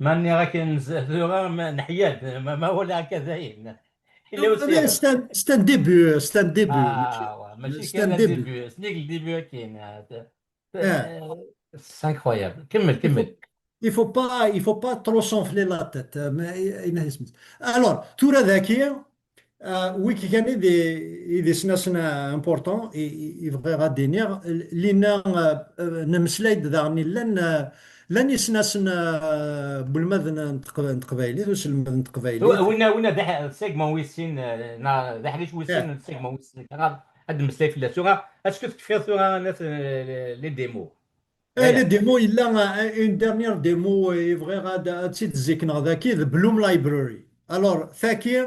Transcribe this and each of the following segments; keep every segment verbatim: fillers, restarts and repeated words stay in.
Ma nniɣ-ak nz-, tura ma neḥya-d, ma, ma walaɣ akka dayen. Yella Non, usirem. C'est un, c'est un début, c'est un début. Ah, wa, mačči C'est un kan début. Début, c'est le début akkin. Ah. C'est incroyable. Kemmel, Il faut, kemmel. il faut pas, il faut pas trop s'enfler la tête. Euh, mais, euh, alors, tura daki, euh, wiki kan i d, i d isnasen important, i, i, i bɣiɣ ad d-iniɣ, lina, euh, euh, nemmeslay-d daɣen llan, euh, llan isnasen, euh, n welmad n, n teqb-, n teqbaylit, uselmad n teqbaylit. Winna, winna d aḥ-, segment wis sin, euh, neɣ d aḥric wis sin, segment wis sin. Ad d-nemmeslay fell-as. Tura, acu tekfiḍ tura, Nat, euh, les démos? Eh, les démos, il y a une dernière démo, euh, i bɣiɣ ad, ad tt-id-zikneɣ daki, de Bloom Library. Alors, tagi,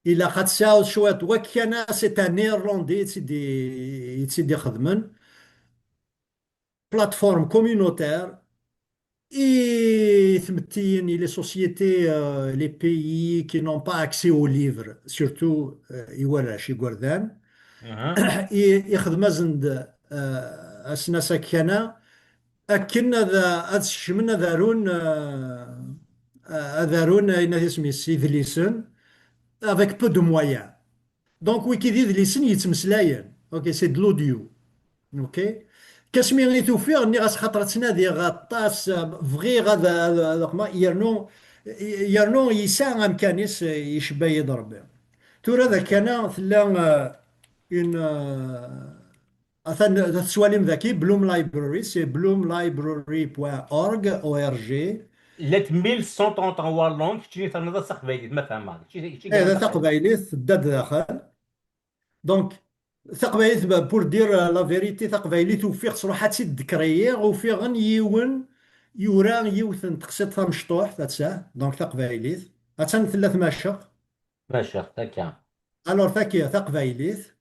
il a cwiṭ, wakana, c'est un néerlandais, i tt-id-, i tt-id-ixedmen. Plateforme communautaire, i tmettiyin, i les sociétés, euh, les pays qui n'ont pas accès au livre, surtout, euh, i warrac, igerdan, i, ixdem-asen-d, euh, asnas akkana, akken ad, ad skecmen, ad arun, euh, ad arun, ayen at isem-is, idlisen, avec peu de moyens. Donc, wiki d idlisen yettmeslayen. Ok, c'est de l'audio. Ok. Kasmi i t-ufiɣ, nniɣ-as xaṭer ttnadiɣ aṭas, bɣiɣ ad, ad, ad, yernu, yernu yesɛa amkan-is, icebba-yi-d Rebbi. Tura d akkana tella, euh, une, euh, atan tettwalim daki, Bloom Library, c'est bloomlibrary point org, O R G. Llant mille cent trente-trois langues, keččini terniḍ-as taqbaylit, ma fehmeɣ. Kečči, kečči Eh, d taqbaylit, tedda-d daxel. Donc, taqbaylit, bah, pour dire, euh, la vérité, taqbaylit ufiɣ-tt, ruḥ ad tt-id-créiɣ, ufiɣ-n yiwen, yura yiwet n teqsiṭ tamecṭuḥt, atta, donc taqbaylit. Attan tella tmaceɣt. Tmaceɣt, akka. Alors, tagi, taqbaylit,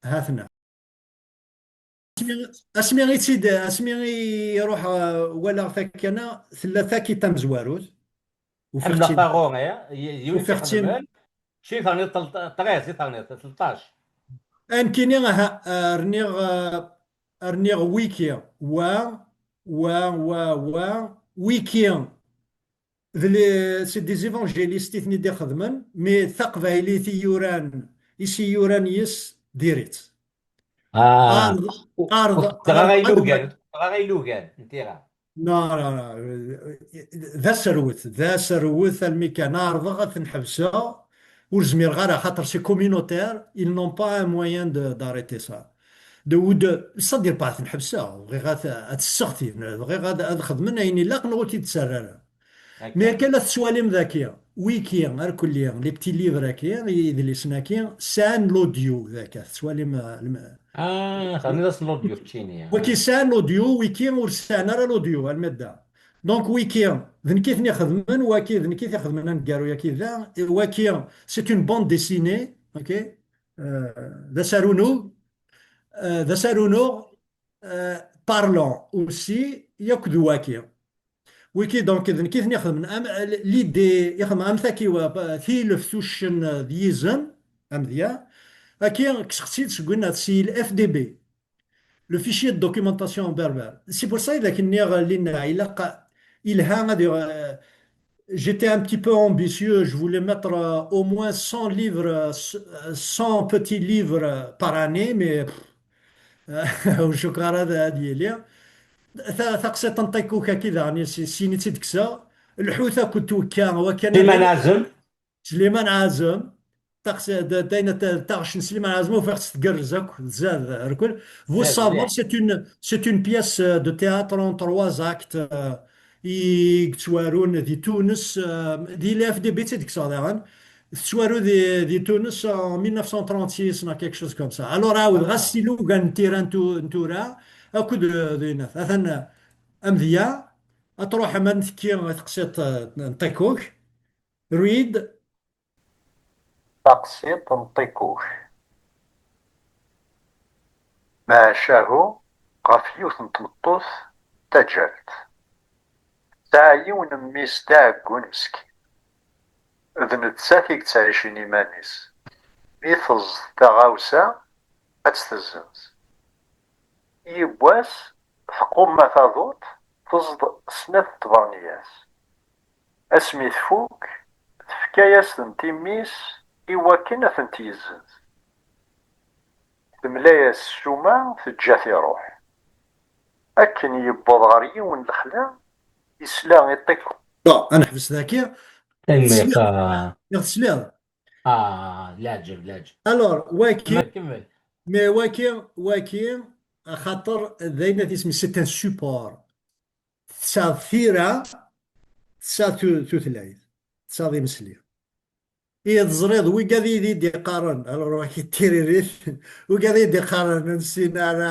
ha-ten-a. Asmi, asmi i tt-id, asmi i ruḥeɣ, uh, walaɣ takkana, tella tagi tamezwarut. Ḥemmleɣ taɣuri, eh? Y-, yiwet i xedmen, keččini terniḍ tel-, treize i terniḍ, tleṭṭac. Nekkini, aha, uh, rniɣ, uh, rniɣ wiki, wa, wa, wa, wa, wiki. D les, c'est des évangélistes i ten-id-ixedmen, mais taqbaylit i yuran, i s-yuran yes, diri-tt. Ah, ɛerḍ, ur, ɛerḍ, ur tettaɣ ara ɛerḍ, ilugan, ur tettaɣ ara ilugan n tira. Non, non, non. D aserwet, d aserwet almi kan ɛerḍeɣ ad ten-ḥebseɣ, ur zmireɣ ara, xaṭer c'est communautaire, ils n'ont pas un moyen de, d'arrêter ça. De, ou de, c'est-à-dire pas ad ten-ḥebseɣ, bɣiɣ ad, ad t-sseɣtin, bɣiɣ ad, ad xedmen ayen ilaqen ur t-id-ttarra ara. Mais akka la tettwalim daki, wiki, arkelli, les petits livres-agi, idlisen-agi, sɛan l'audio daki, tettwalim, euh, lm-, Ah, terniḍ-as l'audio, keččini. Waki sɛan l'audio, wiki ur sɛan ara l'audio, almi d da. Donc, wiki, d nekk i ten-ixedmen, waki, d nekk i t-ixedmen aneggaru-agi da, waki, c'est une bande dessinée, ok? Euh, d asaru-nneɣ, euh, d asaru-nneɣ, euh, parlant aussi, yakk d waki. Wiki, donc, d nekk i ten-ixedmen. Am, l'idée, ixdem am taki, wa, tileft uccen d yizem, amedya. Aki, kkseɣ-tt-id seg winna, si l F D B. Le fichier de documentation en berbère. C'est pour ça, i d ak-nniɣ, Lina, ilaq, ilha, ad, euh, j'étais un petit peu ambitieux, je voulais mettre, euh, au moins cent livres, euh, cent petits livres, euh, par année, mais, pff, ur cukkeɣ ara ad, ad yili. Ta-, taqsiṭ n Ṭikuk-agi daɣen, si-, sin i tt-id-kkseɣ. Lḥut akked twekka, wakkan Sliman Ɛazem. Sliman Ɛazem. Taqs-, d, d ayen, ta-, taɣect n Sliman Ɛazem, ufiɣ-tt tgerrez akk, tzad, rkul. Bu ṣṣabur, c'est une, c'est une pièce, euh, de théâtre en trois actes, euh, i yettwarun di Tunes, euh, di l F D B i tt-id-kkseɣ daɣen. Tettwaru di, di Tunes en mille neuf cent trente-six, neɣ quelque chose comme ça. Alors, ɛawdeɣ-as s ilugan n tira n tu-, n tura, akked, euh, d inat. Atan, euh, amedya, ad truḥem ad ntekki i teqsiṭ, euh, n Ṭikuk. Read. Taqsiṭ n Ṭikuk. Macahu ɣef yiwet n tmeṭṭut taǧalt. Tesɛa yiwen n mmi-s d aɛeggun meskin. D nettat i yettɛicin iman-is. Mi teẓẓ taɣawsa, ad tt-tezzenz. Yiwwas, tqumma taḍuṭ, Teẓḍ snat n tberniyat. Asmi tfuk, tefka-yas-tent i mmi-s i wakken ad tent-yezzenz. Temla-yas ssuma, teǧǧa-t iruḥ. Akken yewweḍ ɣer yiwen lexla, yesla i ṭṭik. Bon, ad neḥbes daki. Tanemmirt, tesliḍ? Ah. Tesliḍ? Ah, d leɛǧeb, d leɛǧeb. Alors, waki, kemmel, kemmel. Mais waki, waki, axaṭer d ayen ad isem, c'est un support. Tesɛiḍ tira, tesɛiḍ tu-, tutlayt, tesɛiḍ imesli. I teẓriḍ, wigad i d-iqqaren, alors waki d tiririt, wigad i d-iqqaren, ur nessin ara,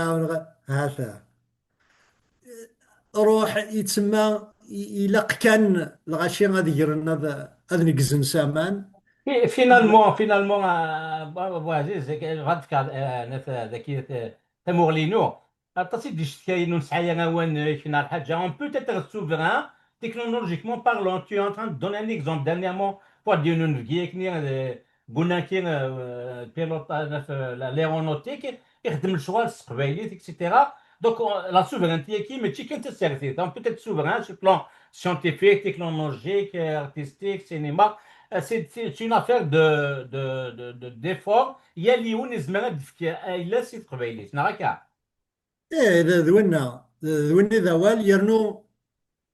hata. Ruḥ, yettsemma, i-, ilaq kan lɣaci ad gren, ad, ad neggzen s aman. Fi-, finalement, finalement, euh, Bo-, Boaziz, ad fkeɣ, euh, naf-, daki, euh, tamuɣli-inu. Aṭas i d-icetkayen ur nesɛi ara awanek neɣ lḥaǧa. On peut être souverain, technologiquement parlant. Tu es en train de donner un exemple. Dernièrement, pour dire une vie, euh, Gunaki, euh, pilote, euh, l'aéronautique, ixeddem lecɣal s teqbaylit, et cetera. Donc, euh, la souveraineté-agi, mačči kan tasertit. On peut être souverain sur le plan scientifique, technologique, euh, artistique, cinéma. Euh, c'est, c'est une affaire de, de, de, de, d'effort. Yal yiwen yezmer ad d-yefk ayla-s i teqbaylit, neɣ akka? Eh, d, d winna, d, d winna i d awal, yernu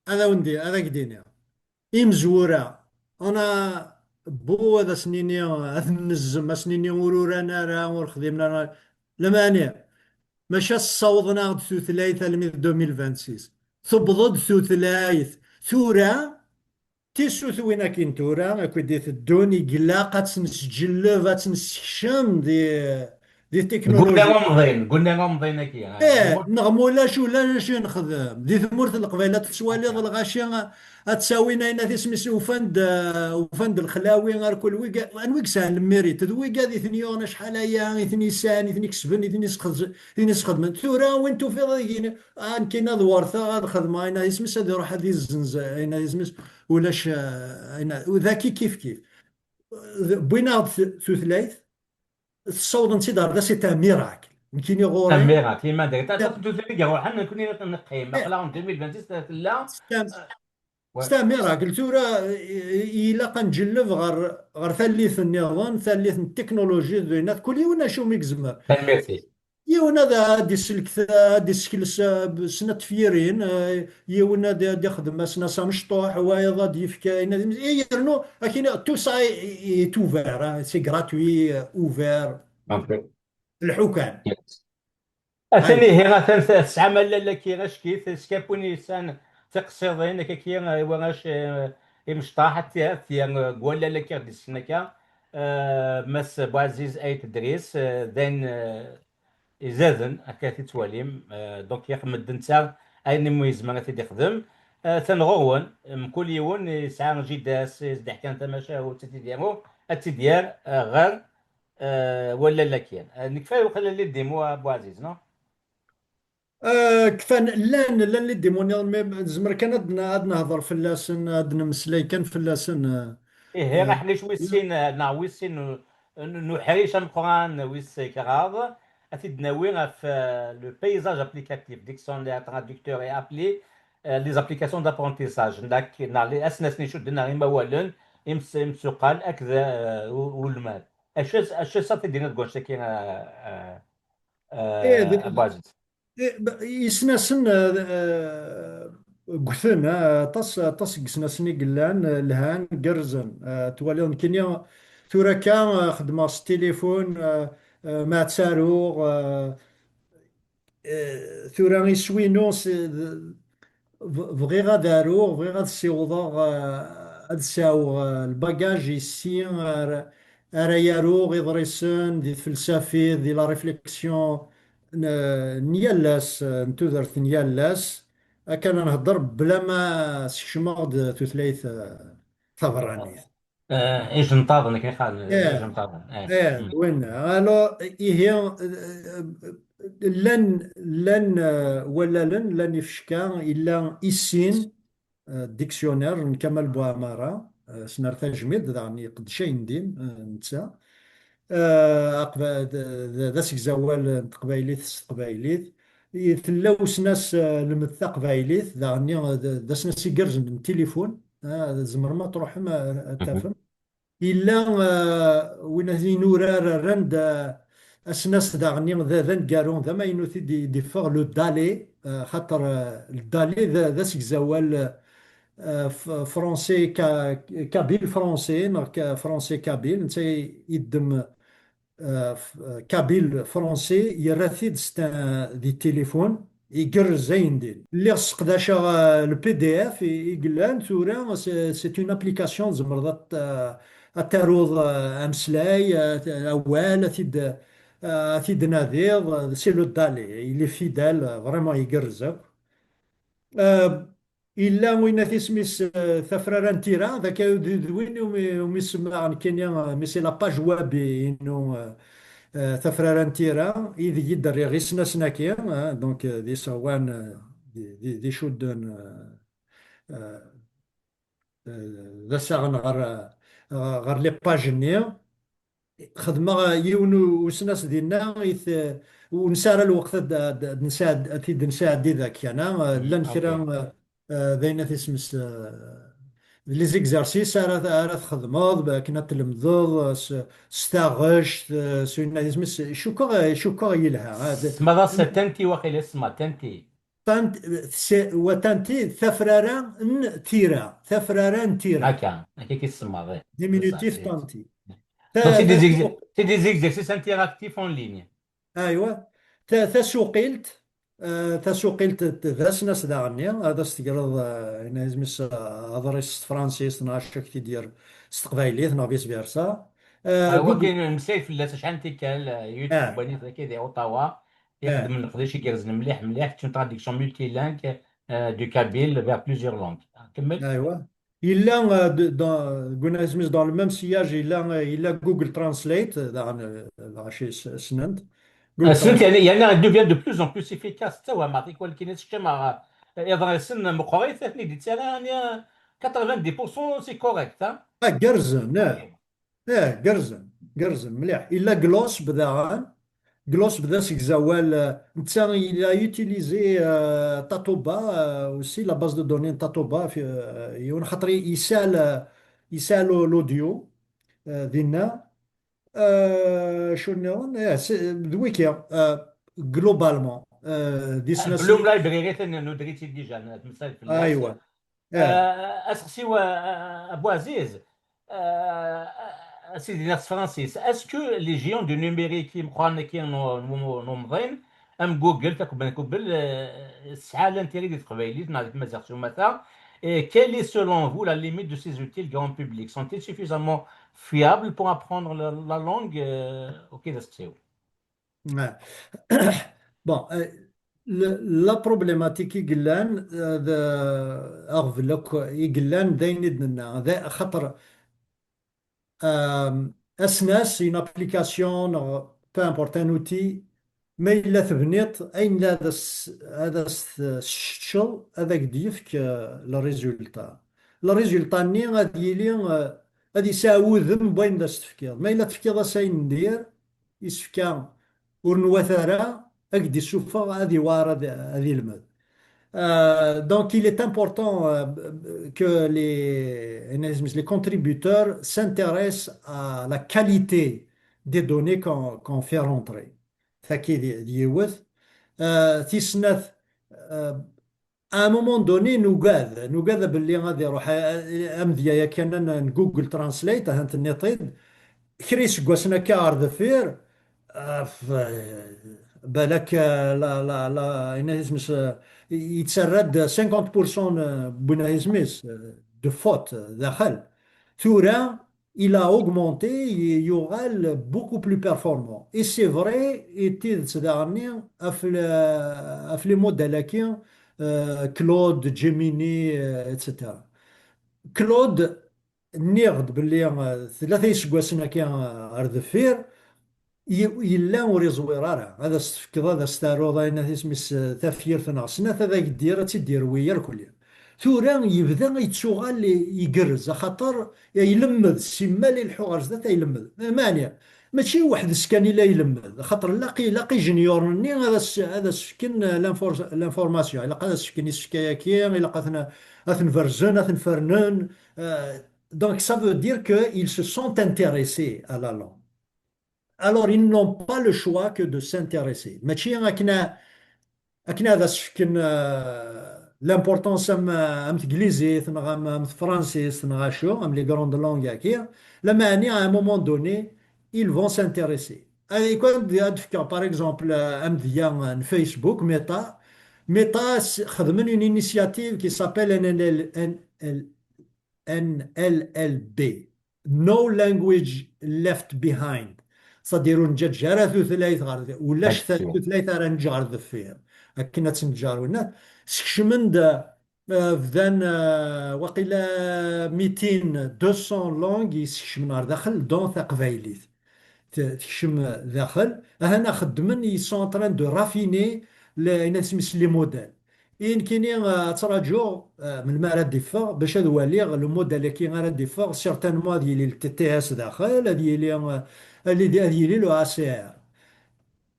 ad awen-d-, ad ak-d-iniɣ. Imezwura, on a beau ad asen-nini, ad ten-nezzem, ad asen-nini ur uran ara, ur xdimen ara. Lemɛani, maca ssawḍen-aɣ-d tutlayt almi d deux mille vingt-six. Tewweḍ-d tutlayt. Tura, tisutwin akin tura, akked i teddun, ilaq ad tt-nesǧelleb, ad tt-nessekcem di, di teknulujya. Gunna umḍin, gunna umḍin-agi, ah. Eh, neɣ mulac ulac i nexdem. Di tmurt n Leqbayel, ad tettwaliḍ lɣaci, ad ttawin ayen at isem-is, ufan-d, eh, ufan-d lexlawi ar kul wigad, anwa i yesɛan lmirit? D wigad i ten-yuɣen acḥal aya, i ten-yesɛan, i ten-ikesben, i ten-isxedz-, i ten-isxedmen. Tura win tufiḍ ad yini, ah, nekkini ad werteɣ, ad xedmeɣ ayen at isem-is, ad iruḥ ad izzenz ayen at isem-is, ulac, eh, ayen at-, daki kif kif. D-, wwin-aɣ-d t-, tutlayt, tessawḍen-tt-id ar da, c'est un miracle. Nekkini ɣur-i. Un miracle, i ma d-, ta-, ta-, tutlayt i iruḥen, nekkni neqqim, eh, aql-aɣ en deux mille vingt-six tella. C'est un, ouais, c'est un miracle. Tura, i-, i-, ilaq ad nǧelleb ɣer, ɣer tallit nniḍen, tallit n teknulujit d ayen at, kul yiwen acu mi yezmer. Tanemmirt-ik. Yiwen ad, ad d-isellek, ad d-issekles, eh, snat tefyirin, eh, yiwen ad, ad ixdem asnas amecṭuḥ, wayeḍ ad d-yefk ayen, ad, i yernu, akin, tout ça est, est ouvert, hein, c'est gratuit, euh, ouvert. Ok. Lḥukan. Yes. Atan ihi, atan t-, tesɛam allal-agi, acki-t, skap win yesɛan tiqsiḍin, akka-agi, eh, warrac, eh, imecṭaḥ, ad t-, ad t-, eh, deg wallal-agi ɣ-d-issken akka, eh, Mass Buɛziz Ayt Dris, eh, d ayen, eh, izaden, akka i t-ttwalim. Eh, donc, yak medden netta ayen umi yezmer ad t-id-ixdem. Eh, atan ɣur-wen, mkul yiwen yesɛa jida-s, i s-d-iḥkan tamacahut, ad tt-id-yaru, ad tt-id-yerr, eh, ɣer, eh, wallal-agi. Eh, nekfa i uxellal i d-imu, a Buɛziz, non? Eh, kfan, llan, llan les démos nniḍen, mais nezmer kan ad n-, ad nehder fell-asen, ad nemmeslay kan fell-asen, eh, ihi, eh, aḥric wis sin, eh, neɣ wis sin n, n, n uḥric ameqqran wis kraḍ, ad t-id-nawi ɣef, eh, le paysage applicatif, dictionnaire, traducteur et appli, eh, les applications d'apprentissage, neɣ, neɣ les, asnas-nni icudden ar imawalen, imes-, imsuqal akked, eh, u-, ulmad. Acu, acu ad t-id-tiniḍ deg wanect-agi, eh, eh, eh, eh, d-, a Buɛziz? Eh, b-, isnasen, eh, eh, ggten, eh, aṭas, aṭas n yisnasen i yellan, eh, lhan, gerrzen. Eh, twaliḍ nekkini, tura akka, eh, xeddmeɣ s tilifun, eh, eh, ma ttaruɣ, eh, eh, tura iswi-inu s-, d-, b-, bɣiɣ ad aruɣ, bɣiɣ ad ssiwḍeɣ, eh, ad sɛuɣ, eh, lbagaj ici ara, ara yaruɣ iḍrisen di tfelsafit, di la réflexion n, n yal ass, eh, n tudert n yal ass. Akken ad nehder bla ma sekcmeɣ-d tutlayt, eh, taberranit. Eh, ijenṭaḍen, akken i qqaren, eh, ijenṭaḍen, eh. Eh, mm. Win, alors, ihi, eh, llan, llan, eh, wallalen, llan ifecka, illa issin, eh, dictionnaire n Kamal Buɛmara, eh, Snar Tajmilt, daɣen iqeddec ayendin, eh, netta. Eh, aqba-, d, d, d asegzawal n teqbaylit s teqbaylit. i-, tella usnas, eh, lmed taqbaylit, daɣen-nni, eh, d, d asnas igerrzen n tilifun, eh, tzemrem ad truḥem, eh, ad tafem. Yella, eh, win i nurar rran-d, eh, asnas daɣen-nni d, d aneggaru, d amaynut i d-, i d-iffeɣ, le Dali, eh, xaṭer, eh, le Dali d, d asegzawal, eh, f-, français, ka-, kabyle français, neɣ ka-, français kabyle, netta yeddem, eh, f-, kabyle français, yerra-t-id s ta-, di tilifun, igerrez ayendin. Lliɣ sseqdaceɣ, eh, le P D F i, i yellan tura, c'est, c'est une application, tzemreḍ ad t-, eh, ad taruḍ, eh, ameslay, eh, awal, ad t-id, eh, ad t-id-nadiḍ, eh, c'est le Dali, il est fidèle, eh, vraiment igerrez akk. Eh, Yella winat isem-is, eh, Tafrara n Tira, d akka d, d win umi, umi semmaɣ nekkini, eh, mais c'est la page web inu, eh, eh, Tafrara n Tira, ideg i d-rriɣ isnasen-agi, eh, donc, eh, d iseɣwan, eh, d, d, d icudden, eh, eh, eh, d asaɣen ɣer, eh, ɣer les pages-nni. Xedmeɣ yiwen u-, usnas dinna, i t-, ur nesɛi ara lweqt ad, ad, ad nesɛed-, ad t-id-nesɛeddi da kan, ah, llan kra, ah, ah, d ayen at isem-s, ah, les exercices ara, ara txedmeḍ, akken ad tlemdeḍ, ah, s, s taɣect, ah, s ayen at isem-s, cukkeɣ, cukkeɣ yelha. Ah, d- Tesmaḍ-as tanti, waqila tesmaḍ tanti. Tant-, tse-, wa tanti, tafrara n tira, tafrara n tira. Akka, akka i k-tsemmaḍ, eh. Diminutif tanti. Donc, c'est des ex-, c'est des exercices interactifs en ligne. Aywa. Ta-, tasuqilt, eh, tasuqilt d, d asnas daɣenni, ad as-tegreḍ, eh, ayen isem-is, eh, aḍris s tefransist, neɣ acu ak-t-id-yerr s teqbaylit, neɣ vice versa. Eh, ah, Google. Wakin, nessaɣ fell-as acḥal n tikkal, eh, YouTube, ah, wanit dagi di Ottawa, ixdem leqdic igerrzen mliḥ, mliḥ, c'est une traduction multilingue, euh, du kabyle vers plusieurs langues. Kemmel. Aywa. Yella, euh, de, dans, deg unazmiz, dans le même sillage, yella, euh, yella Google Translate, euh, daɣen, euh, lɣaci s-, ssnen-t. Google Translate. Yerna, yerna, il devient de plus en plus efficace. Ttawam, tikwal kan i teččam, euh, iḍrisen meqqrit, ad ten-id-ittarra, yani, euh, quatre-vingt-dix pour cent, c'est correct, hein. Ah, gerrzen, ah. Eh, gerrzen, gerrzen, mliḥ. Illa Glossb daɣen. Glossb d asegzawal, eh, netta il a utilisé, eh, Tatoba, eh, aussi, la base de données n Tatoba, fi, eh, yiwen xaṭer yesɛa l-, yesɛa l-, l'audio, eh, dinna. Eh, acu nniḍen? Eh, c'est, d wiki, eh, globalement, eh, d isnasen. Bloom Library, atan nudri-tt-id déjà, netmeslay fell-as. Aywa. Eh. Eh, aseqsi-w, eh, a Buɛziz, eh, a Sidi, neɣ s tefransist, est-ce que les géants du numérique imeqqranen-agi n, n, n umḍin, am Google, takubant Google, eh, tesɛa l'intérêt di teqbaylit neɣ di tmaziɣt s umata? Et quelle est, selon vous, la limite de ces outils grand public? Sont-ils suffisamment fiables pour apprendre la, la langue? Eh, ok, d aseqsi-w. Ah. Bon, euh, le, la problématique i yellan, euh, d, aɣbel akk i yellan d ayen i d-nenna. D, xaṭer, euh, asnas, une application, neɣ peu importe, un outil, ma yella tebniḍ, ayen la ad as-, ad as-tesseččeḍ, ad ak-d-yefk, euh, le résultat. Le résultat-nni ad yili, euh, ad yesɛu udem n wayen d as-tefkiḍ. Ma yella tefkiḍ-as ayen n dir, isefka ur nwata ara, ad k-d-issufeɣ, ad iwɛer ad, ad ilmed. Euh, donc, il est important, euh, que les, les contributeurs s'intéressent à la qualité des données qu'on, qu'on fait rentrer. Tagi d, d yiwet. Euh, tis snat, euh, à un moment donné, nugad, nugad belli ad iruḥ, a-, a-, amedya yakan n, n Google Translate, ahat tenniḍ-t-id, kra iseggasen akka ɣer deffir, af-, balak, eh, la, la, la, yenna isem-is, eh, yettarra-d cinquante pour cent n, eh, win isem-is, eh, de faute, eh, daxel. Tura, il a augmenté, i-, yuɣal beaucoup plus performant. Et c'est vrai, et d tidet daɣenni, af le, af les modèles-agi, euh, Claude, Gemini, euh, et cetera. Claude, nniɣ-d belli, euh, tlata iseggasen akka, euh, ar deffir, y-, yella ur iẓwir ara. Ad as-tefkeḍ, ad as-taruḍ ayen at isem-is, eh, tafyirt neɣ snat, ad ak-d-yerr, ad tt-id-yerwi irkelli. Tura yebda yettuɣal i-, igerrez, axaṭer ilemmed, simmal ileḥḥu ɣer zdat, ilemmed. Meɛna, Mačči weḥd-s kan i la ilemmed, xaṭer ilaq, ilaq ijenyuren-nni ad as-, ad as-fken l'infor-, l'information, ilaq ad as-fken isefka-yaki, ilaq ad ten-, ad ten-berzen, ad ten-fernen. Euh, donc ça veut dire qu'ils se sont intéressés à la langue. Alors, ils n'ont pas le choix que de s'intéresser. Mačči akken a-, akken ad as-fken, euh, l'importance am, am teglizit, neɣ am, am tefransist, neɣ acu, am les grandes langues-agi, lameɛna, à un moment donné, ils vont s'intéresser. Ad, ad d-fkeɣ, par exemple, euh, amedya n Facebook, Meta. Meta s-, xedmen une initiative qui s'appelle N L L, N L, N L L B. No language left behind. C'est-à-dire, ur neǧǧa ara tutlayt ɣer, ulac ta-, tutlayt ara neǧǧ ɣer deffir. Akken ad tt-neǧǧ ɣer winna. Sekcmen-d, euh, bdan, euh, waqila mitin, deux cents langues i sekcmen ɣer daxel, dont taqbaylit. T-, tekcem daxel. Ahan xeddmen, ils sont en train de raffiner les, ayen isem-is, les modèles. I nekkini, euh, ad ttṛaǧuɣ, euh, melmi ara d-iffeɣ, bac ad waliɣ le modèle-agi ara d-iffeɣ, certainement ad yili le T T S daxel, ad yili, euh, ad yili, ad yili le A C R.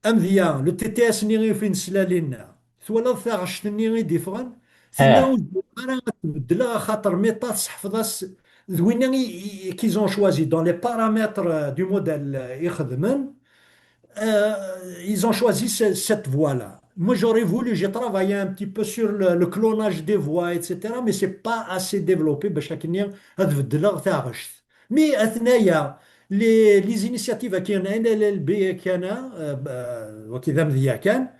Amedya, le T T S-nni i ufin slalin-a. Twalaḍ taɣect-nni i d-iffɣen? Tinna ur zmireɣ ara ad tbeddleɣ, axaṭer Meta tseḥfeḍ-as d winna i, i, qu'ils ont choisi dans les paramètres, euh, du modèle, euh, i xedmen. Euh, ils ont choisi ce-, cette voie-là. Moi, j'aurais voulu, j'ai travaillé un petit peu sur le, le clonage des voix, et cetera, mais c'est pas assez développé, bac akken ad beddleɣ taɣect. Mais atnaya, les, les initiatives-agi n N L L B kan, euh, euh, wagi d amedya kan,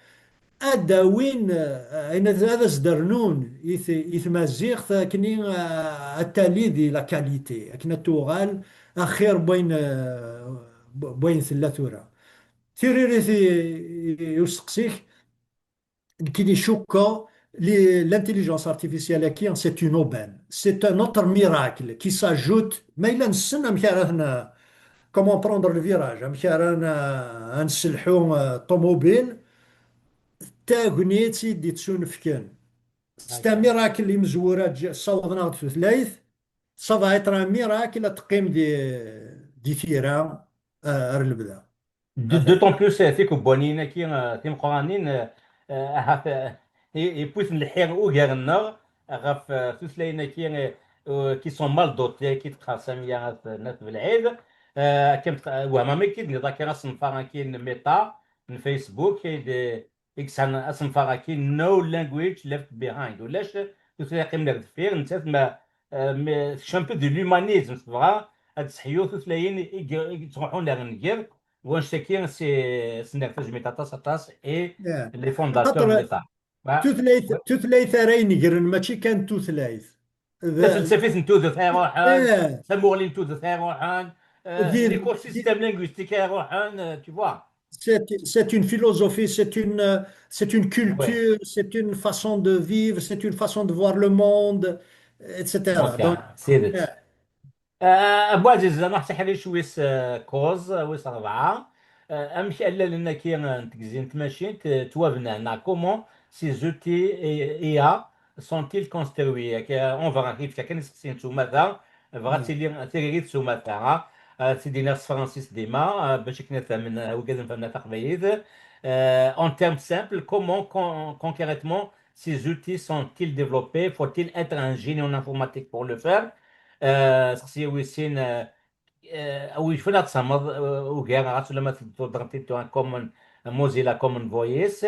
ad d-awin, euh, ayen ad, ad as-d-rnun i t-, i tmaziɣt akken, euh, ad tali di la qualité, akken ad tuɣal axir n wayen, euh, n wayen tella tura. Tiririt i, i, i usteqsi-k, nekkini cukkeɣ li-, l'intelligence artificielle-agi, c'est une aubaine. C'est un autre miracle qui s'ajoute. Ma yella nessen amek ara ten-, comment prendre le virage, amek ara n-, ad nselḥu, euh, ṭumubil, d tagnit i d-ittunefken. C'est un miracle imezwura ǧ-, ssawḍen-aɣ-d tutlayt. Ça va être un miracle ad teqqim di, di tira, euh, ar lebda. D-, d'autant plus, euh, tikebbanin-agi, euh, timeqqranin, euh, euh, ahat, euh, i-, yewwi-ten lḥir ugar-nneɣ ɣef, euh, tutlayin-agi, euh, euh, qui sont mal dotées, qui teqqar Samia At, At Belɛid. Euh, akken tq-, wehma mi k-id-nniḍ akka asenfar-agi n Meta, n Facebook, i d-, i yesɛan asenfar-agi, no language left behind. Ulac tutlayt yeqqimen ar deffir, nettat ma, euh, ma, c'est un peu de l'humanisme, tebɣa ad tesseḥyu tutlayin i, i, i yettruḥun ar nnger. Wanect-agi, c'est, c'est une actrice aṭas, aṭas, et les fondateurs de l'État. Tutlayt, tutlayt ara inegren, mačči kan tutlayt. D-, tafelsaft n tudert ay ruḥen, tamuɣli n tudert ay ruḥen, euh, l'écosystème linguistique ay ruḥen, euh, tu vois. C'est, c'est une philosophie, c'est une, euh, c'est une culture, c'est une façon de vivre, c'est une façon de voir le monde, et cetera. Donc, c'est, euh, Ah, a Buɛziz, ad nruḥ s aḥric wis, eh, kuẓ, wis ṛebɛa. Eh, amek allalen-agi, eh, n tegzi n tmacint, eh, ttwabnan, neɣ comment ces outils I A sont-ils construits? Akka, on va, yefka kan iseqsiyen s umata, bɣa ad tili tiririt s umata, ah. Eh, ad tt-id-iniɣ s tefransist dima, eh, bac akken ad fehmen, eh, wigad n fehmna taqbaylit. Eh, en termes simples, comment con-, concrètement ces outils sont-ils développés? Faut-il être un génie en informatique pour le faire? Euh, seqsi wis sin, euh, euh, awi yefren ad tsemmeḍ, euh, ugar, ɣas ulamma tuḍemt-id un common, Mozilla Common Voice,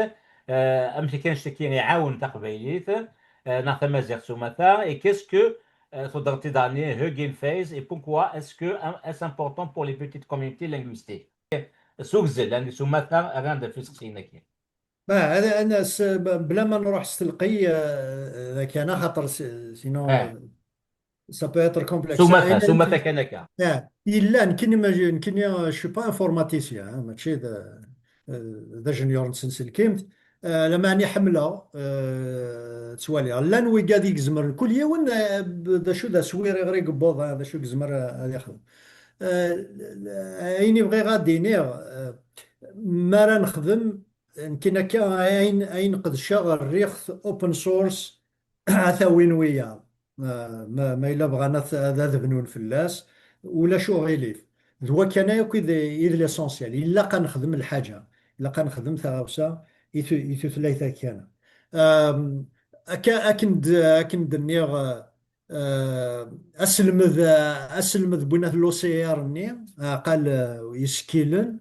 euh, amek kan ccetki iɛawen taqbaylit, euh, neɣ tamaziɣt s umata, et qu'est-ce que, euh, tuḍemt-id daɣen Hugging Face, et pourquoi est-ce que, euh, est-ce important pour les petites communautés linguistiques? S ugzel, anda s umata, rran-d ɣef iseqsiyen-agi. Bah, ad, ad, s-, b-, bla ma nruḥ s telqey, euh, d akan, axaṭer s-, sinon, euh, ça peut être complexe. S umata, s umata kan akka. Ah, yella, nekkini, ma, nekkini, euh, je suis pas informaticien, hein, mačči d, euh, d ajenyur n tsenselkimt. Euh, lameɛna ḥemmleɣ, euh, ttwaliɣ. Llan wigad i izemren, kul yiwen, euh, b-, d acu d aswir iɣer i yewweḍ, ah, d acu i yezmer, euh, ad ixdem. Euh, ayen i bɣiɣ ad d-iniɣ, euh, mi ara nexdem, nekkini akka, ayen, ayen qedceɣ, rriɣ-t open source, ad t-awin wiyaḍ. Ah, ma, ma yella bɣan ad, ad, ad bnun fell-as, ulac uɣilif. D wakana akk i d, i d l'essentiel. Ilaq ad nexdem lḥaǧa, ilaq ad nexdem taɣawsa i tu-, i tutlayt akkana. Euh, akka, akken d-, akken d-nniɣ, euh, aselmed, aselmed n winat l'O C R-nni, aqal, euh, isekkilen,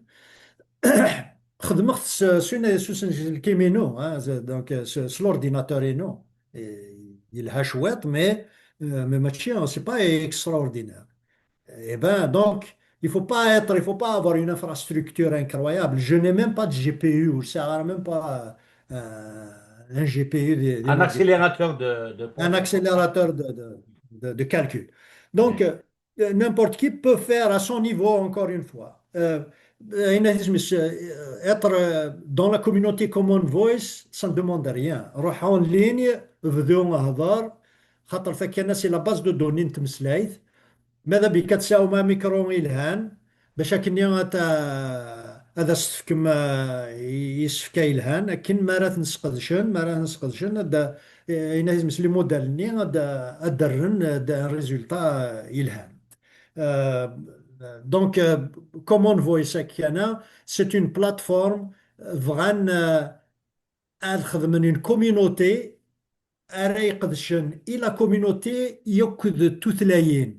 xedmeɣ-t s, s une, s usenselkim-inu, hein, z-, donc, euh, s, s l'ordinateur-inu. Et yelha cwiṭ, mais, euh, mais mačči, c'est pas extraordinaire. Eh ben, donc, il faut pas être, il faut pas avoir une infrastructure incroyable. Je n'ai même pas de G P U, je n'ai même pas, euh, un G P U de, de Un ma- accélérateur de, de un accélérateur de, de, de, de calcul. Donc, euh, n'importe qui peut faire à son niveau, encore une fois. Euh, euh, être, euh, dans la communauté Common Voice, ça ne demande rien. روح en ligne, bdu hder, خاطر ثكينا c'est la base de données n tmeslayt. ماذا بك تساوم micro يلهان، باش akken ad, ad as-tefkem, euh, isefka yelhan, akken ma ara ten-sqedcen, ma ara ten-sqedcen, ad, yenna-t-id les modèles-nni, ad, ad d-rren, euh, un résultat, euh, yelhan. Euh, donc, euh, Common Voice akkana, c'est une plateforme, bɣan, euh, ad xedmen une communauté, ara iqedcen i la communauté yakk d tutlayin,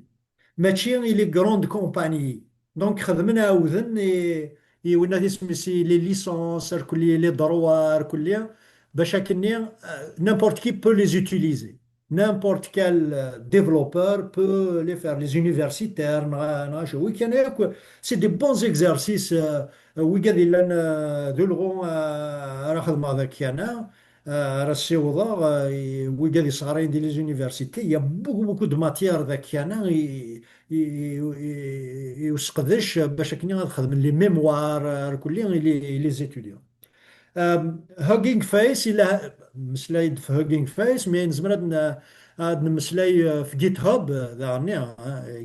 mačči i les grandes compagnies. Donc, xedmen ɛawden i, i winna tismis, les licences, ar kulli, les droits, ar kulli, bac akkenni, euh, n'importe qui peut les utiliser. N'importe quel, euh, développeur peut les faire. Les universitaires, neɣ, neɣ acu. Wi kan akk, c'est des bons exercices, euh, wigad illan, euh, d ulɣu, euh, ara xedmeɣ d akkana, euh, ara ssiwḍeɣ, euh, i wigad yesɣarayen di les universités. Il y a beaucoup, beaucoup de matières d akkana i, i, i, i, i useqdec bac akken ad xedmen les mémoires, euh, ar kulli, i les, i les étudiants. Euh, Hugging Face, il a, meslay-d f Hugging Face, mais nezmer ad n-, ad nemmeslay, euh, f GitHub, euh, daɣen, hein.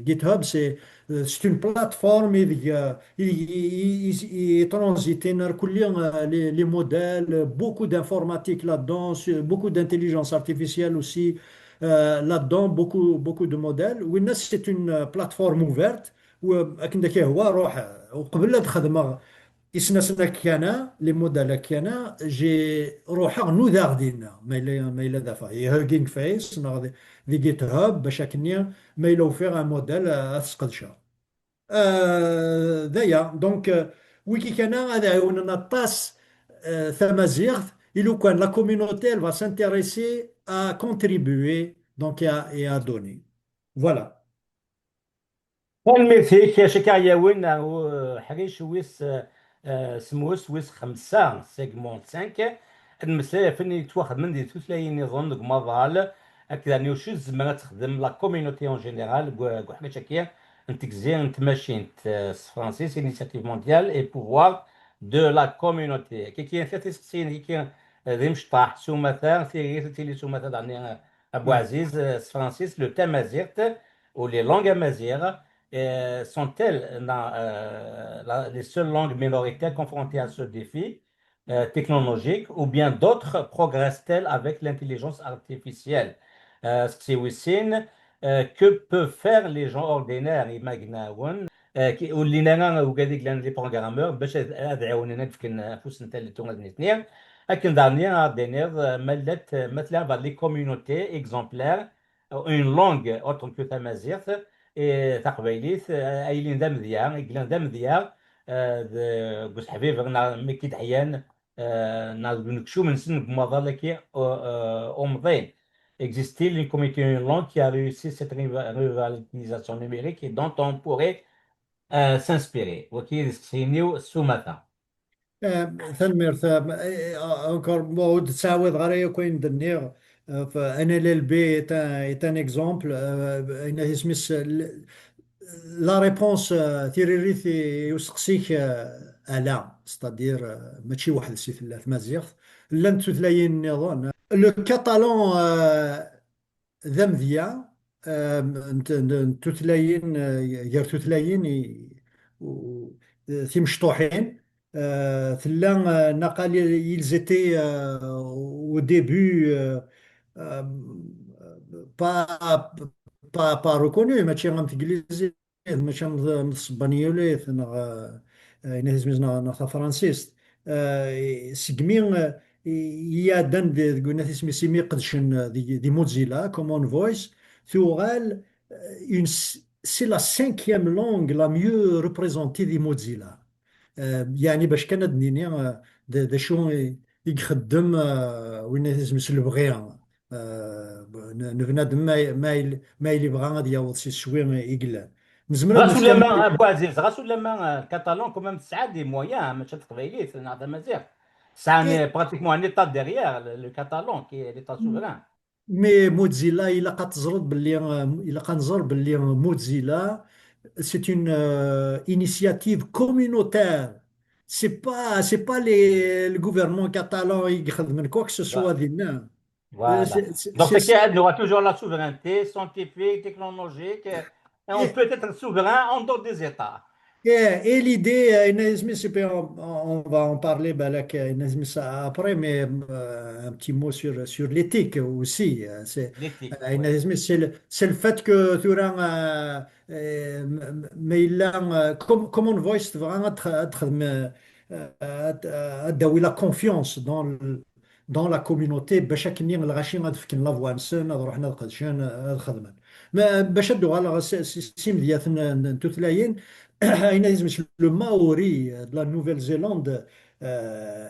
GitHub, c'est, euh, c'est une plateforme ideg, euh, i, i, i, i, i transitin ar kulli, euh, les, les modèles, beaucoup d'informatique là-dedans, sur- beaucoup d'intelligence artificielle aussi, euh, là-dedans, beaucoup, beaucoup de modèles. Winna, c'est une, euh, plateforme ouverte, u, akken d ak-ihwa, ruḥ, uqbel ad xedmeɣ isnasen akkana, les modèles akkana, j'ai, ruḥeɣ nudaɣ dinna, ma yella, ma yella d affaire. I Hugging Face, neɣ di, di GitHub, bac akkenni, ma yella ufiɣ un modèle, euh, ad t-sqedceɣ. Euh, d aya. Donc, euh, wigi kana ad ɛiwnen aṭas, euh, tamaziɣt, i lukan la communauté, elle va s'intéresser à contribuer, donc, et à, et à donner. Voilà. Tanemmirt-ik, acu akka ɣ-yawin ar uḥric wis, eh, semmus, wis xemsa, segment cinq, ad nmeslay ɣef wayen yettwaxedmen di tutlayin niḍen deg umaḍal, akked acu tzemmer ad texdem la communauté en général deg, deg uḥric-agi n tegzi n tmacint, eh, s tefransist, Initiative mondiale et pouvoir de la communauté. Kiki, kra tiseqsiyin, kiki, eh, d imecṭaḥ s umata, tiririt ad tili s umata daɣen, eh, Abu Ɛziz, eh, s tefransist, le tamaziɣt, ou les langues amazigh, eh, sont-elles, na-, eh, la, les seules langues minoritaires confrontées à ce défi, eh, technologique, ou bien d'autres progressent-elles avec l'intelligence artificielle? Eh, seqsi wis sin, eh, que peuvent faire les gens ordinaires, imagnawen, eh, ki-, ur llin ara wigad i yellan les programmeurs, bac ad, ad ɛiwnen ad fken afus n tallit ula d nitni. Akken daɣen ad d-tiniḍ, eh, ma llant, eh, ma tella vers les communautés exemplaires, une langue autre que tamaziɣt, eh, taqbaylit, eh, ay yellan d amedya, i yellan d amedya, eh, d-, deg useḥbiber neɣ mi k-id-ḥyan, eh, neɣ deg unekcum-nsen deg umaḍal-agi, eh, umḍin. Existe-t-il une communauté, une langue qui a réussi cette riva-, revitalisation numérique et dont on pourrait, eh, s'inspirer? Wagi d iseqsiyen-iw s umata. Euh, tanemmirt, euh, euh, encore, bon, ur d-ttɛawadeɣ ara yakk ayen d-nniɣ, euh, f-, N L L B est un, est un exemple, euh, ayen isem-is, l-, la réponse, euh, tiririt i, i useqsi-k, euh, ala, c'est-à-dire, euh, mačči weḥd-s i tella tmaziɣt, llant tutlayin nniḍen. Le catalan, euh, d amedya, euh, n t-, n, n tutlayin, euh, gar tutlayin i, u, timecṭuḥin, euh, tella, euh, naqal, ils étaient, euh, au début, euh, euh, pas, pas, pas reconnus, mačči am teglizit, mačči am t-, am tsebbaniyulit neɣ, eh, ayen isem-is neɣ, neɣ tafransist. Eh, segmi, eh, i, i iɛeddan de-, deg winat isem-is imi qedcen, eh, di, di Mozilla, Common Voice, tuɣal, eh, une s-, c'est la cinquième langue la mieux représentée di Mozilla. Eh, yeɛni bac kan ad d-nini, eh, d, d acu i, i ixeddem, eh, winat isem-is lebɣi, eh, n, n bnadem ma, ma, il-, ma yella yebɣa ad yaweḍ s iswi i yellan. Nezmer ad ɣas nefk ulamma, am-, a Buɛziz, ɣas ulamma, eh, le catalan, quand même, tesɛa des moyens, hein, mačči d teqbaylit neɣ tamaziɣt. Sɛan, eh, pratiquement un état derrière le, le catalan, qui est l'état souverain. Mais Mozilla, ilaq ad teẓreḍ belli, euh, ilaq ad nẓer belli Mozilla, c'est une, euh, initiative communautaire. C'est pas, c'est pas les, le gouvernement catalan i ixedmen quoi que ce soit dinna. Voilà. Euh, c'est, c'est, Donc, c'est, c'est, on aura toujours la souveraineté scientifique, technologique, euh, et on peut être souverain en dehors des États. Et, et l'idée, euh, Inès, mais c'est pas, on, on va en parler, ben, là, que Inès, mais ça, après, mais, euh, un petit mot sur, sur l'éthique aussi. Euh, c'est, euh, Inès, mais c'est le, c'est le fait que tu auras, euh, euh, mais il a, euh, comme, comme on voit, c'est vraiment très, très, mais, euh, euh, euh, la confiance dans le, dans la communauté, bac akken lɣaci ad fken la voix-nsen, ad ruḥen ad qedcen, ad xedmen. Ma, bac ad d-uɣaleɣ s, s, s imedyaten n, n tutlayin, ayen ad isem-is le maori, euh, de la Nouvelle-Zélande, euh,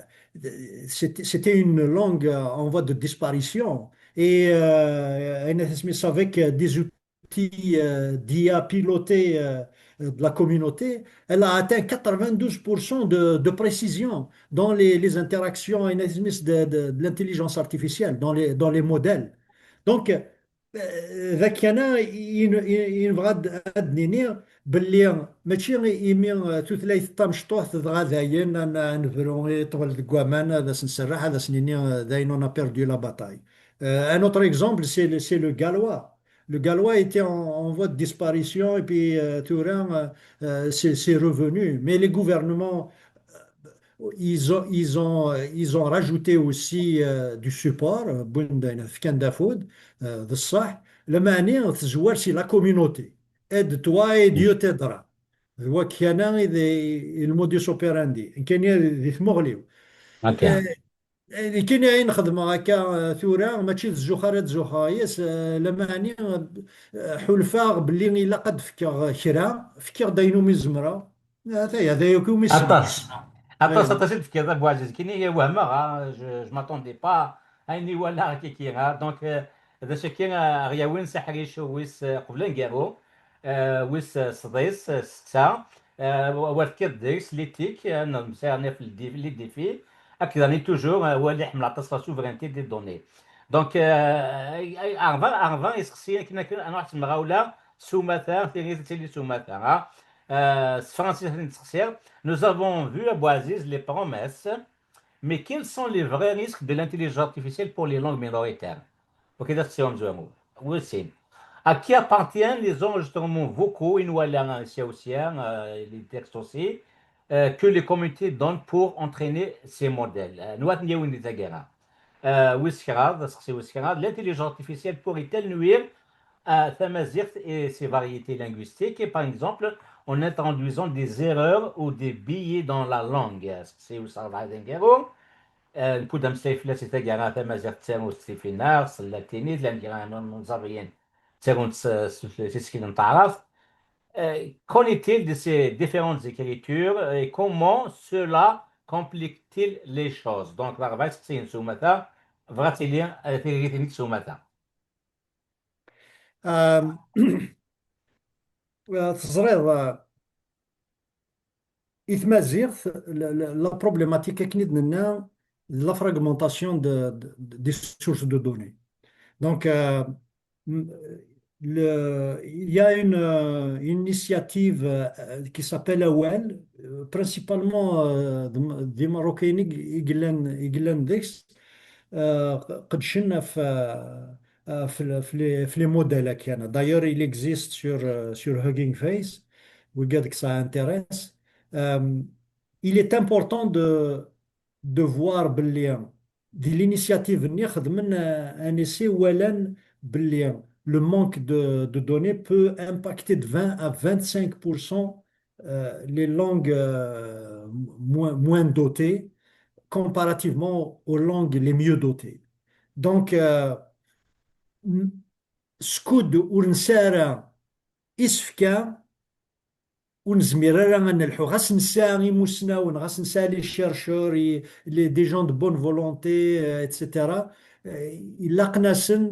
c'était, c'était une langue, euh, en voie de disparition. Et, euh, ayen ad isem-is avec, euh, des outils, euh, d'I A pilotés, euh, de la communauté, elle a atteint quatre-vingt-douze pour cent de, de précision dans les, les interactions, ayen ad isem-is, de, de, de l'intelligence artificielle, dans les, dans les modèles. Donc, euh, d akken i, i, i nebɣa ad, ad d-nini belli mačči imi, euh, tutlayt tamecṭuḥt dɣa dayen ad, ad nebru i ṭṭbel deg waman, ad as-nserreḥ, ad as-nini, euh, dayen on a perdu la bataille. Euh, un autre exemple, c'est le, c'est le gallois. Le gallois était en, en voie de disparition et puis, euh, tura, euh, euh, c'est, c'est revenu. Mais les gouvernements, euh, ils ont, ils ont, euh, ils ont rajouté aussi, euh, du support, euh, wwin-d ayen, fkan-d afud, euh, d ṣṣeḥ. Lameɛna tezwar si la communauté. Aide-toi et Dieu t'aidera. D wakana i d, i le modus operandi. Nekkini di tmuɣli-w. Eh, nekkini ayen xedmeɣ akka, eh, tura, mačči d zzux ara d-zuxxeɣ yes, eh, lameɛna, eh, ḥulfaɣ belli ilaq ad d-fkeɣ kra, fkiɣ-d ayen umi zemreɣ. Ataya, d aya akk umi ssneɣ. Aṭas. Aṭas, aṭas i d-tefkiḍ, a Buɛziz. Nekkini wehmeɣ, ah, je, je m'attendais pas. Ayen i walaɣ kiki, ah. Donc, eh, d acu-agi, ah, aɣ-yawin s aḥric wis, eh, qbel aneggaru, eh, wis, eh, sḍis, eh, setta, eh, wa, wa tefkiḍ deg-s l'éthique, eh, neɣ msernif les défis, akked ani toujours, eh, wali ḥemmel aṭas la souveraineté des données. Donc, eh, eh, eh, Arvan, Arvan yesseqsi akken, akken, ad nruḥ s temɣawla s umata, tiririt ad tili s umata, ah. Eh, s tefransist i ten-id-sseqsiɣ. Nous avons vu, a Buɛziz, les promesses, mais quels sont les vrais risques de l'intelligence artificielle pour les langues minoritaires? Ok, that's the answer. We'll see. À qui appartiennent les enregistrements vocaux, i nwala, hein, ici aussi, hein, euh, les textes aussi, euh, que les communautés donnent pour entraîner ces modèles? Euh, anwa i ten-yawin di taggara? Euh, wis kraḍ, aseqsi wis kraḍ, l'intelligence artificielle pourrait-elle nuire à tamaziɣt et ses variétés linguistiques, et par exemple en introduisant des erreurs ou des biais dans la langue? Aseqsi wis rebɛa d aneggaru. Euh, newwi-d ameslay fell-as i taggara, tamaziɣt ttarun s tifi-nneɣ, s tlatinit, llan kra n, n Iẓerbiyen ttarun s, s, s tutlayt n taɛrabt. Euh, qu'en est-il de ces différentes écritures et comment cela complique-t-il les choses? Donc, la rebɛa iseqsiyen s umata, bɣa ad tili, euh, tiririt-nni s umata. Euh, euh, teẓriḍ, euh, i tmaziɣt, la, la, la problématique akken i d-nenna, de la fragmentation de, de, de, des sources de données. Donc, euh, m-, le, il y a une, euh, une initiative, euh, qui s'appelle Awal, euh, principalement, euh, des, des Marocains i, i yellan, i yellan deg-s, euh, qedcen ɣef, euh, euh, ɣef le, ɣef les, ɣef les modèles akken. D'ailleurs, il existe sur, euh, sur Hugging Face, wigad que ça intéresse. Euh, il est important de, de voir belli di l'initiative-nni xedmen, euh, un essai, walan belli le manque de, de données peut impacter de vingt à vingt-cinq pour cent, euh, les langues, euh, moins, moins dotées comparativement aux langues les mieux dotées. Donc, euh, n- skud ur nesɛi ara isefka, ur nezmir ara ad nelḥu. Ɣas nesɛa imusnawen, ɣas nesɛa les chercheurs, i- les, des gens de bonne volonté, euh, et cetera, euh, ilaqen-asen,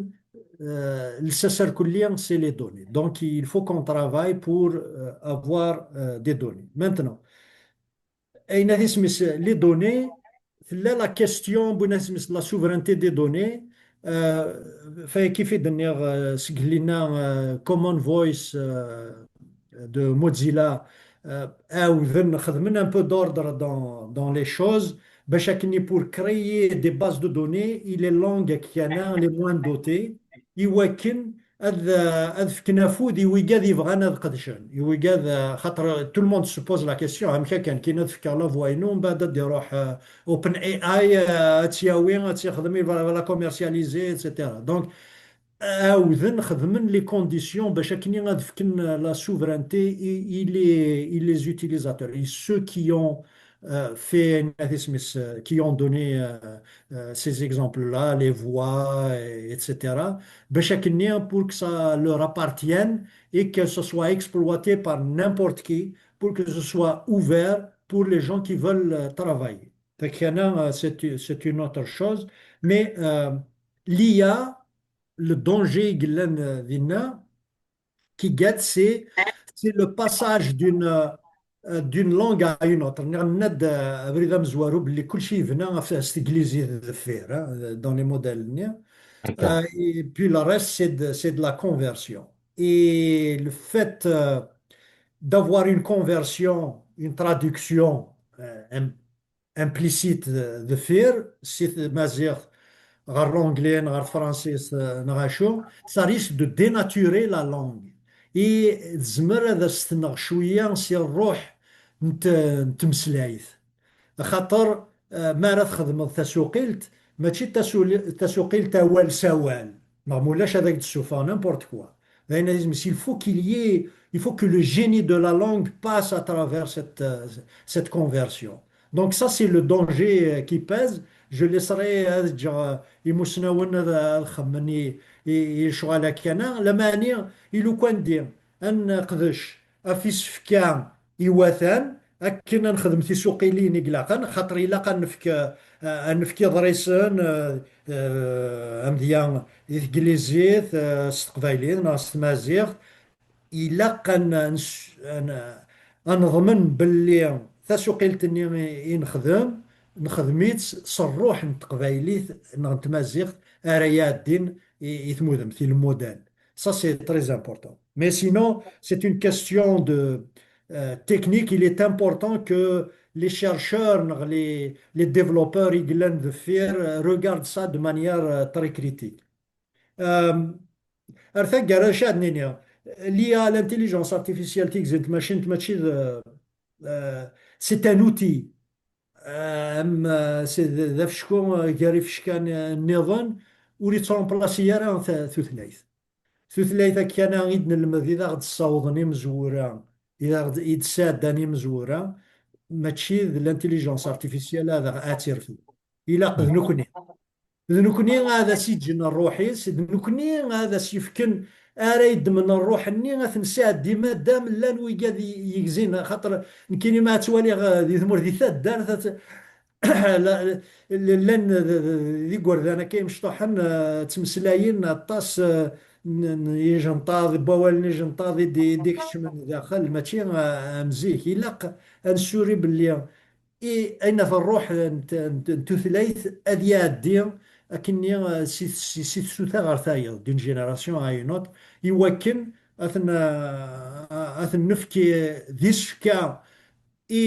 euh, lsas arkelli, c'est les données. Donc, il faut qu'on travaille pour, euh, avoir, euh, des données. Maintenant, ayen at isem-is les données, tella la question, bu at isem-is la souveraineté des données. Euh, fait kif i d-nniɣ, euh, seg lina, euh, Common Voice, euh, de Mozilla, euh, ɛawden xedmen un peu d'ordre dans, dans les choses, bac akken pour créer des bases de données i les langues akken les moins dotées, i wakken ad, ad fken afud i wigad yebɣan ad qedcen, i wigad, xaṭer tout le monde se pose la question, amek akken, kien ad fkeɣ la voix-inu, mbeɛd ad d-iruḥ, euh, OpenAI, euh, ad tt-yawi, ad tt-yexdem, il va la commercialiser, et cetera. Donc, ɛawden xedmen les conditions bac akken ad fken la souveraineté i, i les, i les utilisateurs, et ceux qui ont, euh, fait, euh, qui ont donné, euh, euh, ces exemples-là, les voix, et, et cetera. Bac akken pour que ça leur appartienne et que ce soit exploité par n'importe qui, pour que ce soit ouvert pour les gens qui veulent, euh, travailler. Donc, il y en a, euh, c'est, c'est une autre chose. Mais, euh, l'I A, le danger, euh, dinna, qui guette, c'est, c'est le passage d'une, euh, d'une langue à une autre. Nenna-d, euh, abrid amezwaru belli kulci yebna ɣef s teglizit deffir, hein, dans les modèles-nni. Euh, et puis le reste, c'est de, c'est de la conversion. Et le fait, euh, d'avoir une conversion, une traduction, euh, im- implicite de, de faire, si tmaziɣt ɣer l'anglais, ɣer le français, euh, neɣ acu, ça risque de dénaturer la langue. Et tezmer ad as-tenɣ cwiya si ṛṛuḥ n t-, n tmeslayt. Axaṭer, euh, mi ara txedmeḍ tasuqilt, mačči tasul-, tasuqilt awal s awal. Neɣ mulac ad ak-d-ssufɣeɣ n'importe quoi. D ayen ay isem-is, il faut qu'il y ait, il faut que le génie de la langue passe à travers cette, euh, cette conversion. Donc ça, c'est le danger, euh, qui pèse. Je laisserai ad ǧǧeɣ, euh, imusnawen ad, ad xemmen i, i, i lecɣal akkana. Lamani, i lukan di, ad neqdec ɣef isefka iwatan, akken ad nexdem tisuqilin i ilaqen, xaṭer ilaq ad nefk, euh, ad nefk iḍrisen, euh, euh, amedya di teglizit, euh, s teqbaylit neɣ s tmaziɣt. Ilaq ad n-, ad n-, ad n-, ad neḍmen belli tasuqilt-nni i, i nexdem, nexdem-itt s ṛṛuḥ n teqbaylit neɣ n tmaziɣt ara iɛeddin i, i tmudemt, i le modèle. Ça, c'est très important. Mais sinon, c'est une question de, euh, technique. Il est important que les chercheurs, les, les développeurs, i yellan deffir, euh, regardent ça de manière, euh, très critique. Euh, ar taggara, acu ad nini? L'I A, l'intelligence artificielle, tigzi n tmacint, mačči d, euh, c'est un outil. Euh, am, euh, c'est d, d afecku, euh, gar ifecka n-, nniḍen, ur yettṛemplasi ara ta-, tutlayt. Tutlayt akkana i d-nelmed, i d aɣ-d-ssawḍen imezwura, i d aɣ-d-, i d-sɛeddan imezwura, mačči d l'intelligence artificielle ad, ad tt-irfed. Ilaq d nekkni. D nekkni ad as-iǧǧen ṛṛuḥ-is, d nekkni ad as-yefken, ara yeddmen ṛṛuḥ-nni, ad ten-sɛeddi madam llan wigad i, yegzin, xaṭer nekkini ma ttwaliɣ, eh, di tmurt, di taddart, at-, la, llan d, d, d igerdan akka imecṭuḥen, eh, ttmeslayen aṭas, eh, n, n yijenṭaḍ, n wawalen ijenṭaḍ i d, i d-ikeččmen daxel, mačči, eh, am zik. Ilaq ad nessuri belli i, ayen ɣef ṛṛuḥ n t-, n t-, n tutlayt ad iɛeddi akkenni, eh, si, si, si tsuta ɣer tayeḍ, d'une génération à une autre, i wakken ad ten-, eh, ad ten-nefk d isefka i,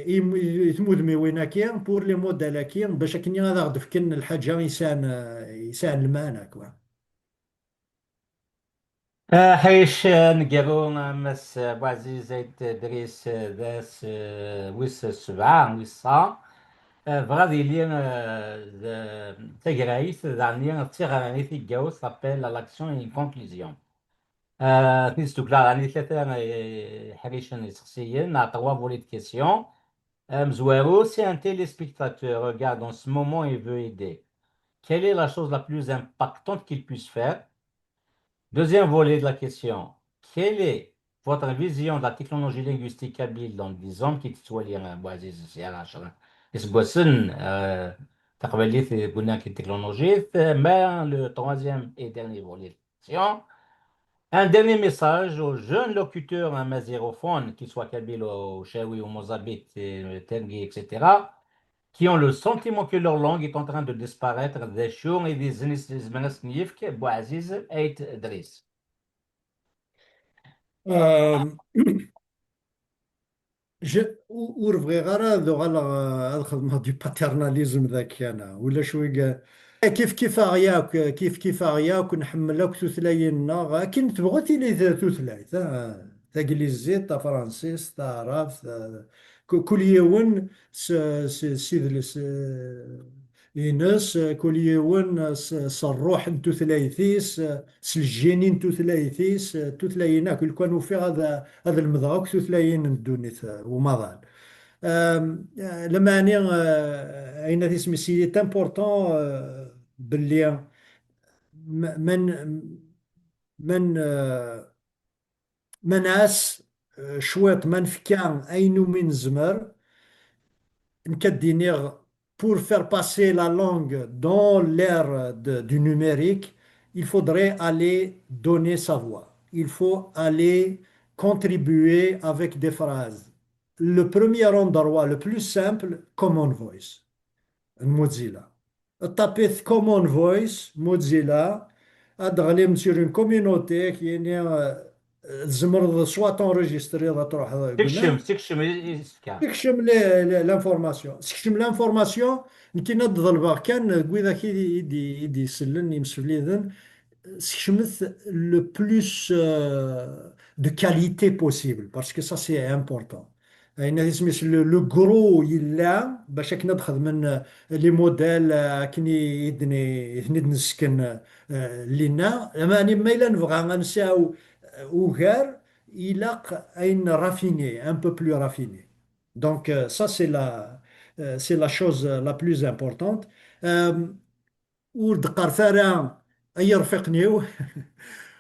i, i tmudmiwin-agi, pour les modèles-agi, bac akkenni ad aɣ-d-fken lḥaǧa yesɛan, eh, yesɛan lmeɛna, quoi. Aḥric aneggaru, a Mass Buɛziz Ayt Dris, d ass, eh, wis sebɛa, wis tesɛa. Eh, bɣiɣ ad yili, eh, d tagrayt, daɣen d tiɣranin i tigawt, appel à l'action et une conclusion. Eh, ad ten-id-sdukleɣ daɣen i tlata, eh, iḥricen, iseqsiyen, neɣ trois volets de questions. Amezwaru, si un téléspectateur regarde en ce moment et veut aider, quelle est la chose la plus impactante qu'il puisse faire? Deuxième volet de la question, quelle est votre vision de la technologie linguistique kabyle dans dix ans? Kif tettwali, eh, Bouaziz, si ɛecṛa iseggasen, eh, taqbaylit deg unakken n teknolojit, eh, mais le troisième et dernier volet de la question, un dernier message aux jeunes locuteurs amazigh-ophones, qu'ils soient kabyles ou chaouis ou mozabite, eh, tengi, et cetera, qui ont le sentiment que leur langue est en train de disparaître, d acu i d izen i s-, i zemren ad sen-yefk Bouaziz Ait Dris? Euh, je, u- ur bɣiɣ ara ad uɣaleɣ, euh, ad xedmeɣ du paternalisme daki, ana ulac wi, kif kif aɣ yakk, kif kif aɣ yakk, nḥemmel akk tutlayin-nneɣ akken tebɣu tili tutlayt, ah, taglizit, tafransist, taɛrabt, ah, ku- kul yiwen s, s, s idles, eh, ines, eh, kul yiwen, eh, s, s ṛṛuḥ n tutlayt-is, eh, s lǧini n tutlayt-is, eh, tutlayin akk, lukan ufiɣ ad, ad lemdeɣ akk tutlayin n ddunit, eh, umaḍal. Euh, eh, lameɛna, eh, ayen at isem-is, il est important, eh, belli ma, ma n-, ma n-, eh, ma nɛass, eh, cwiṭ, ma nefka ayen umi nezmer, nekk ad d-iniɣ, pour faire passer la langue dans l'ère de, du numérique, il faudrait aller donner sa voix. Il faut aller contribuer avec des phrases. Le premier endroit, le plus simple, Common Voice, Mozilla. Tapez Common Voice, Mozilla, ad d-teɣlim sur une communauté qui est, euh, tzemreḍ soit t'enregistrer, ad truḥeḍ deg tekcem, tekcem i, i tefka. Tekcem le- le- l'information. Sekcem l'information, nekkin ad d-ḍelbeɣ kan deg widak i, i, d- i d-isellen, imsefliden, sekcmet le plus, euh, de qualité possible, parce que ça, c'est important. Ayen isem-is le, le gros yella, bac akken ad xedmen, euh, les modèles, euh, akken i, i d-, i ten-id-nesken, euh, linna. Lameɛna ma yella nebɣa ad nesɛu, euh, ugar, ilaq ayen raffiné, un peu plus raffiné. Donc, euh, ça, c'est la, euh, c'est la chose la plus importante. Euh, ur d-qqaret ara, ay irfiqen-iw,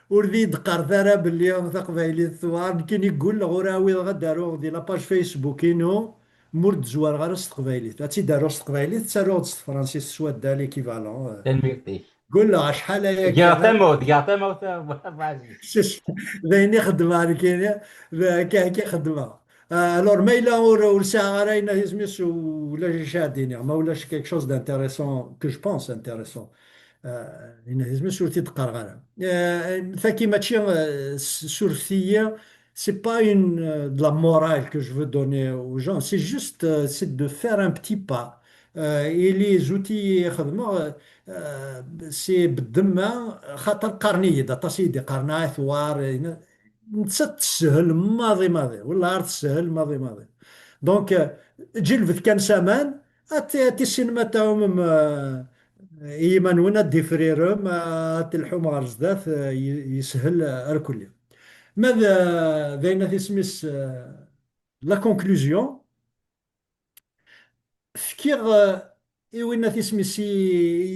ur d-iyi-d-qqaret ara belli taqbaylit tewɛer. Nekkini ggulleɣ ur ɛwideɣ ad d-aruɣ di la page Facebook-inu, ma ur d-zwareɣ ara s teqbaylit. Ad tt-id-aruɣ s teqbaylit, ttaruɣ-d s tefransist s waddal équivalent. Tanemmirt-ik. Ggulleɣ acḥal aya. Giɣ tamawt, giɣ tamawt, a Bouaziz. D ayen i xeddmeɣ nekkini, d-, akka, akka i xeddmeɣ. Euh, alors, ma yella ur, ur sɛiɣ ara ayen isem-is, ulac acu ad d-iniɣ, ma ulac quelque chose d'intéressant, que je pense intéressant, euh, ayen isem-is ur t-id-qqareɣ ara. Euh, tagi mačči, euh, s- surfet-iyi, c'est pas une, euh, de la morale que je veux donner aux gens, c'est juste, euh, c'est de faire un petit pas. Euh, et les outils i xedmeɣ, euh, c'est beddemma, xaṭer qqaren-iyi-d, aṭas i yi-d-iqqaren, ah, tewɛer, nettat teshel maḍi maḍi, wellah ar teshel maḍi maḍi. Donc, euh, ǧilbet kan s aman, ad t-, ad tissinem ad tɛumem, euh, i yiman-nwen, ad d-ifrirem, ad telḥum ɣer zdat, euh, y-, yeshel ar kulli. Ma d, d ayen at isem-is, euh, la conclusion, fkiɣ, euh, i win at isem-is i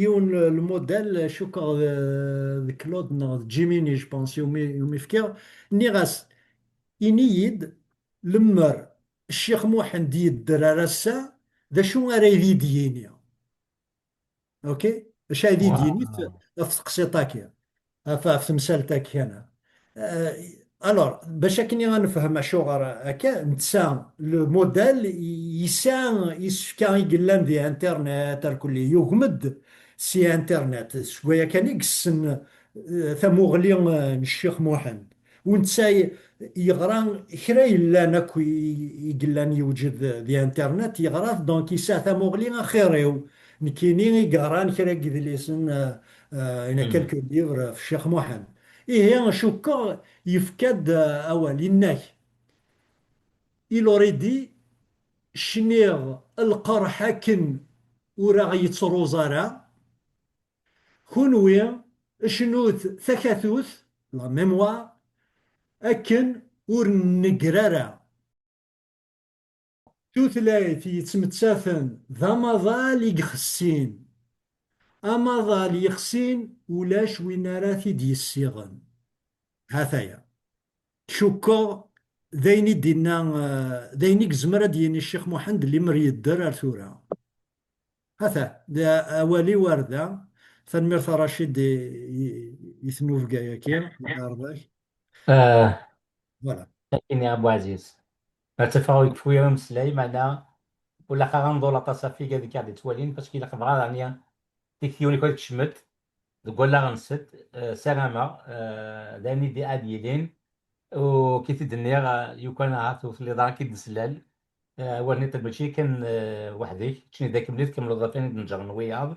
yiwen le modèle, cukkeɣ d, d Claude neɣ d Jiminy, je pense, i umi, i umi fkiɣ, nniɣ-as, ini-yi-d, lemmer Ccix Muḥend yedder ar ass-a, d acu ara yi-d-yini? Ok? Acu ara yi-d-yini f-, ɣef teqsiṭ-agi? Ɣef, ɣef temsalt-agi kan. Euh, alors, bac akken ad nefhem acuɣer akka, netta, le modèle, yesɛa isefka i yellan di Internet, ar kulli, yugem-d si Internet. Seg waya kan i yessen, euh, tamuɣli, euh, n Ccix Muḥend. U netta yeɣra kra yellan akk i, i yellan yewǧed di Internet, yeɣra-t, donc yesɛa tamuɣli axir-iw. Nekkini i yeɣran kra n yidlisen, euh, euh, il y en a quelques livres, euh, f Ccix Muḥend. Ihi, cukkeɣ yefka-d, euh, awal, yenna-k. Il aurait dit, cniɣ lqerḥ akken ur aɣ-yettruẓ ara. Kunwi cnut takatut, la mémoire, akken ur negger ara. Tutlayt yettmettaten d amaḍal i ixessin. Amaḍal yexsin ulac win ara t-id-yessiɣen. Hataya. Cukkeɣ d ayen i d-inna, eh, d ayen i yezmer ad d-yini Ccix Muḥend limer yedder ar tura. Hata, d awal-iw ar da. Tanemmirt a Racid i, i, i tnubga-yaki, ɣer dak. Ah, Voilà. akken a Buɛziz. Ad tafeɣ ur yekfi ara umeslay, meɛna ur ilaq ara ad nḍul aṭas ɣef wigad i k-aɣ-d-ittwalin, parce que ilaq bɣa daɣen tikti-wen ad kecmet deg wallaɣ-nsen, eh, ssarameɣ, eh, d ayen i d-, ad yilin, u kif i d-nniɣ, eh, yukan ahat ur telliḍ ara k-id-neslal, eh, awal-nni mačči kan, eh, weḥd-k, keččini d akemmel i tkemmleḍ ɣef wayen i d-neǧren wiyaḍ,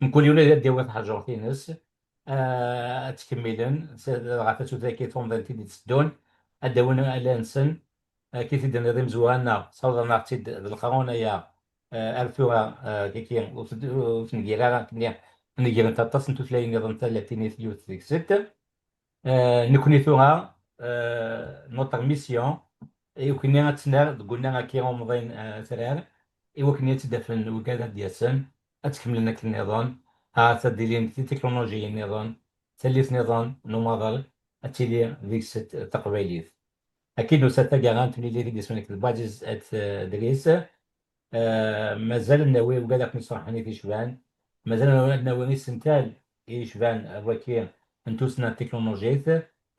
mkul yiwen ad d-yawi taḥeǧǧurt-ines, eh, ad tkemmilen, s-, dɣa tatut-agi tumḍint i d-itteddun, ad d-awin ala-nsen, eh, kif i d-tenniḍ imezwura-nneɣ, ssawḍen-aɣ-tt-id d leqrun aya, eh, ar tura, eh, kiki, ur t-, ur t-ngir ara, akken i neggrent aṭas n tutlayin nniḍen talatinit yiwet deg-sent. Eh, nekkni tura, eh, notre mission, i wakken ad tt-nerr deg unnar-agi umḍin, eh, atrar, i wakken ad tt-id-afen wigad ad d-yasen, ad tt-kemmlen akken nniḍen, ahat ad d-ilin titiklunujiyin nniḍen, tallit nniḍen n umaḍal, ad tili deg-s taqbaylit. Akin nusa taggara n temlilit i d-ismen nekk d Buɛziz At, eh, Dris. Eh, mazal ad nawi wigad akk-nṣerḥen i t-icban, mazal ad nawi isental i yecban waki n tussna n tiknulujit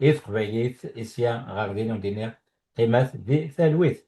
i teqbaylit, i sya ɣer din ur d-iniɣ qqimat di talwit.